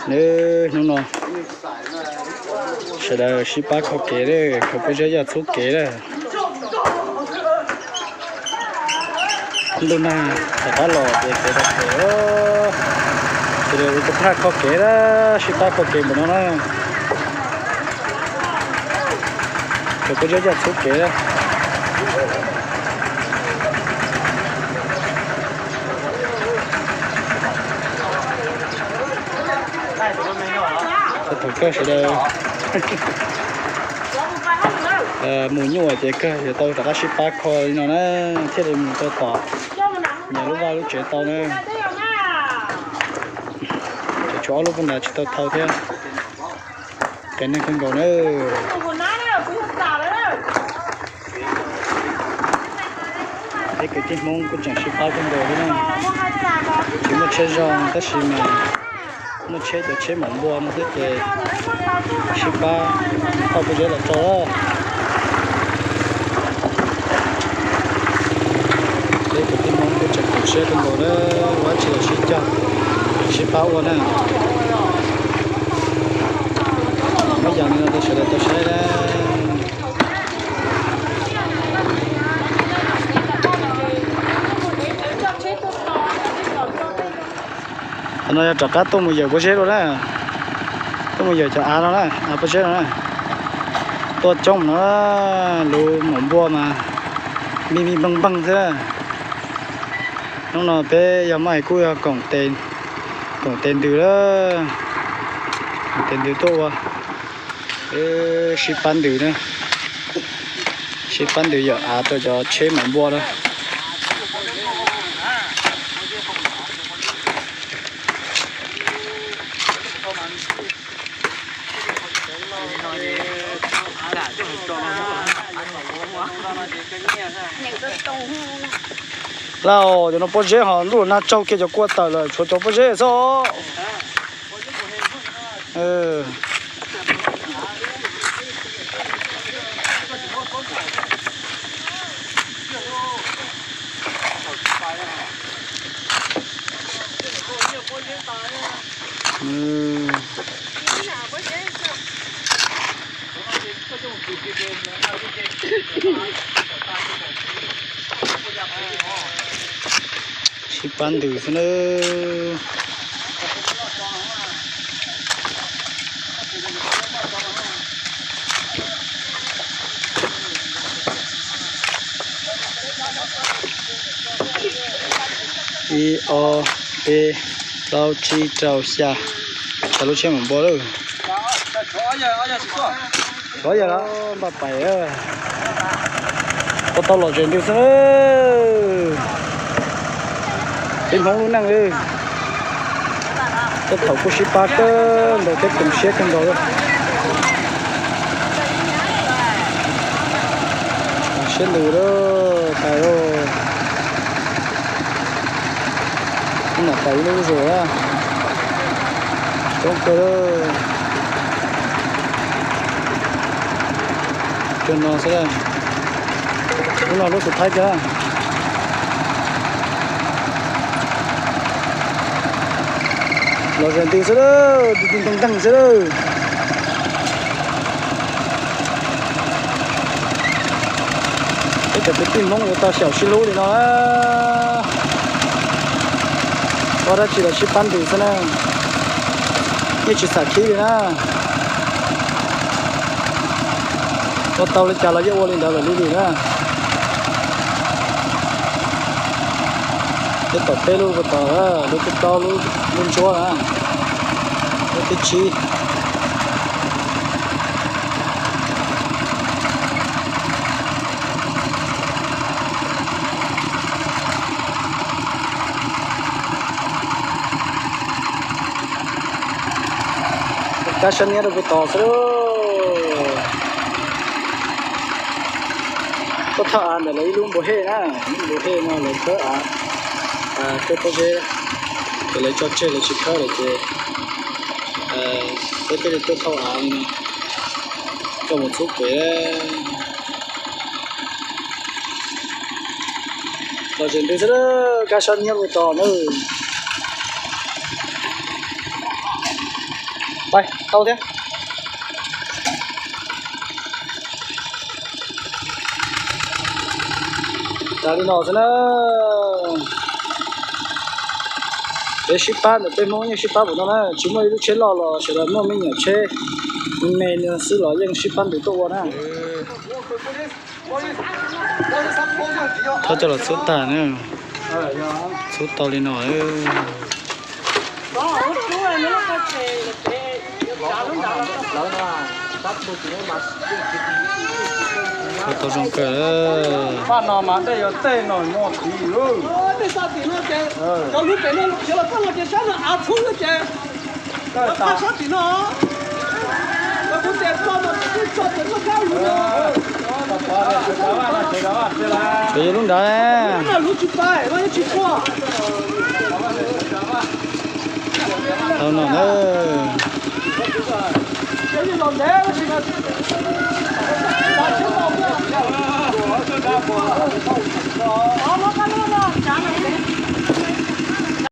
Nws hnub no sawv daws sib pab kho kev lawm, khaws pob zeb yaj txhub kev lawm. Ntuj nag rov qab los ces kev rau kev, ces ua rau phaj kho kev na, sib pab kho kev npaum no na. Khaws pob zeb yaj txhub kev na. Thaum kawg sawv daws mus nyuaj ces kawg yuav tau rov qab sib pab kho li no na, thiaj li mus tau tom nyias lub vaj lub tsev tau na. Ces tshuav ob lub pob nrad tsis tau thau thiab. Qias neeg kawg nkaus na. Peb kwv tij Hmoob kuj tseem sib pab kawg nkaus li na. Tsis muaj tsheb zog tab sis mas muaj tsheb cov tsheb maum npua no xwb ces sib pab thauj pob zeb los rau lawm. Peb kwv tij Hmoob kuj tseem koom siab kawg nkaus na, ua dab tsi los sib cog sib pab ua na. Muab yam li no rau sawv daws tau saib na. Qhov no yog rov qab tuaj mus yawm pob zeb dua na, tuaj mus yawm cov av no na, av pob zeb no na. Tuaj coob no, lub maum npua mas npij npij npeej npeej xwb. Hnub no peb yog muaj hais kuj yog koom tes ntws lawm, koom tes ntws tuaj ua, sib pab ntws na, sib pab ntws yawm av rau cov tsheb maum npua na. Lauj, cov no pob zeb ho ntuj nag tsaug kiag cov kua tawm lawm tshuav cov pob zeb xwb. Sib pab ntws xwb nawb. Ib ob peb plaub tsib rau xya, xya lub tsheb maum npua lawm. Tsov yawg los npaj pais, ua tau lom zem ntws xwb. Peb Hmoob lub neej, tej thaum kuj sib pab kawg nkaus thiab koom siab kawg nkaus. Siab ntws lawm, pais lawm. Ib nom pais ib lub zuag, coob kawg lawm. Cov no xwb, lub no lub xus thaib kiag. Lom zem ntws xwb lawm, tig tig nteeg nteeg xwb lawm. Peb cov kwv tij Hmoob ua tau xyaum sib hlub li no, ua dab tsi los sib pab ntws xwb na, yeej tsis xam khib li na. Ua tau li cas los yeej ua li ntawd lawm li li na. Peb tom peb lub puag tom, lub thib plaub, lub ntsuab na, lub thib tsib. Kab sab niab rau puag tod xwb. Tuaj thawj av ntawm lawv ib lub npua hej na, lub npua hej no lawv khawb av, khawb pob zeb, ces lawv tso tseg lawv tsis khawb lawm ces peb thiaj li tuaj thauj av li no, tuaj mus txhub kev. Lom zem ntws xwb, kab sab niab puag tod na. Pais tau thiab. Tas li no xwb na. Peb sib pab ntawm peb Hmoob yeej sib pab npaum no na, tsis muaj ib lub tsheb loj los sawv daws muaj me nyuam tsheb me me xwb los yeej sib pab ntev tuaj ua na. Thov coj los txhub tag na. Txhub tau li no. Tau zoo kawg. Paj no mas dej yuav tej no no tid. Tej sab tim no ces cov lub pem no khiav los paj no ces sab no av txhub no ces paj sab tim no. Lawv kuv ces tso no ces tso ces txoj kab lub no. Tsuas yog lub nrad. Lub no lub tsis pais no yeej tsis tshua. Tau no na. Los ntev ua si no.